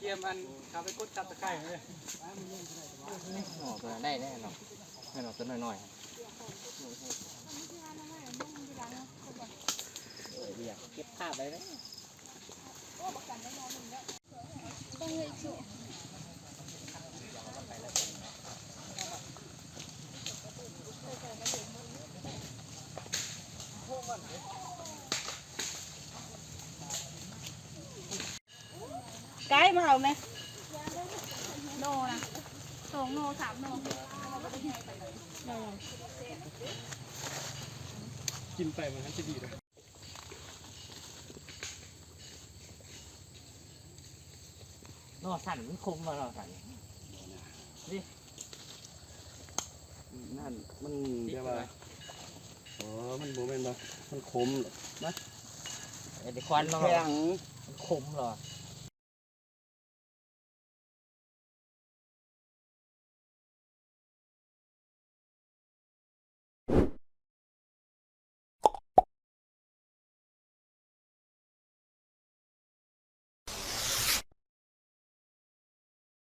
ກຽມອັນເຂົ້າໄປກົດຊັບສະໄຄເລີຍ. ອໍ ໄດ້ແລ້ວເນາະ ແມ່ນເນາະ ຕົວນ້ອຍໆ ເກັບພາບໄວ້ເດີ. ໄກມາເອົາແມ ໂນນະ ສອງໂນ ສາມໂນ ກິນໄປມັນຈະດີເດີ. ໜໍ່ສັນມັນຄົມບໍ່ ໜໍ່ສັນນີ້? ນັ້ນມັນແບບວ່າ ອໍ ມັນບໍ່ແມ່ນບໍ່ ມັນຂົມນະ ເອີ ໄດ້ຄວັນມາ ແຂງ ມັນຂົມເນາະ.